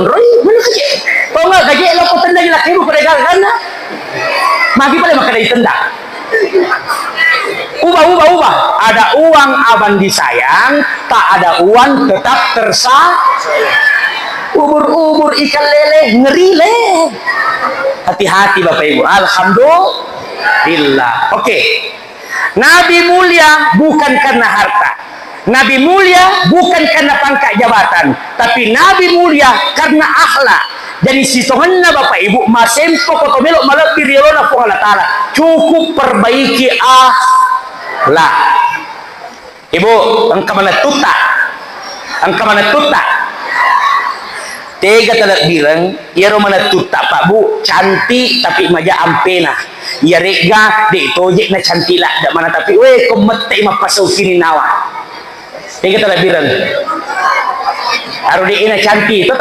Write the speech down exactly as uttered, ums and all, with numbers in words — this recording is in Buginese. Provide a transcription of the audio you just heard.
Roi, mana kaje? Tau nggak kaje lo kau tendang laki lu pada gagana? Magi pada makan dari tendang. Ubah, ubah, ubah. Ada uang abang disayang, tak ada uang tetap tersa. Ubur-ubur ikan lele, ngeri le. Hati-hati Bapak Ibu. Alhamdulillah. Oke. Nabi mulia bukan karena harta. Nabi mulia bukan karena pangkat jabatan, tapi Nabi mulia karena akhlak. Jadi sitongenna Bapak Ibu, masempo ko to melo malebbi ri yolona Puang Allah Taala, cukup perbaiki akhlak. Ibu, engka manettutta. Engka manettutta. Tega talebbireng, iyaro manettutta, Pak Bu, cantik tapi maja ampena. Iyaregga de' toje na cantik ladde mana tapi, weh, ko mette mappasau kini nawa. Tega talebbireng. Aro de' na cantik to,